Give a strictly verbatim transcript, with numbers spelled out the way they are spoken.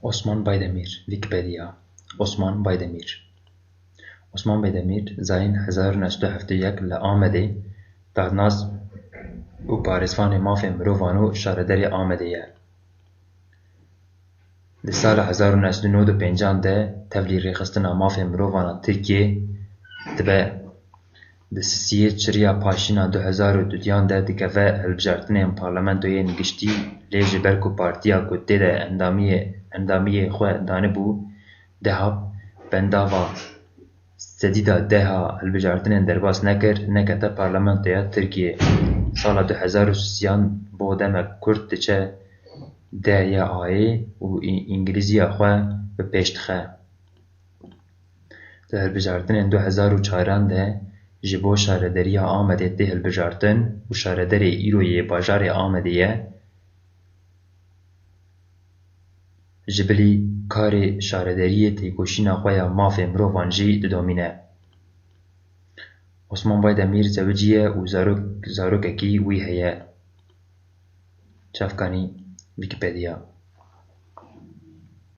Osman Baydemîr, Wikipedia. Osman Baydemîr. Osman Baydemîr, zayîn hezar û neh sed û heftê û yek, li Amedê dadnas û parêzvanê mafê mirovan û şaredarê Amedê ye. Di sala hezar û neh sed û nod û pêncan de tevlî rêxistina mafê mirovan a Tirkiyê dibe. Di sisiyê çiriya paşîna du hezar û duduyan de dikeve hilbijartinên parlamentoyên giştî, lê ji ber ku partiya ku tê de endamiyê, endamiyê xwe danibû, deha bendava sedî da deh a hilbijartinên derbas nekir, nekete parlamentoya Tirkiyê. Sala du hezar û sisiyan bo demek kurt diçe D Y A'yê û î-, îngilîziya xwe bi pêş dixe. Di hilbijartinên du hezar û çaran de ji bo şarederiya Amedê tê hilbijartin û şarederê îro yê bajarê Amedê ye. Ji bilî karê şaredariyê têkoşîna xwe ya mafê mirovan jî didomîne. Osman Baydemîr zewicî ye û zarok, zarokekî wî heye. Çavkanî, Wikipedia.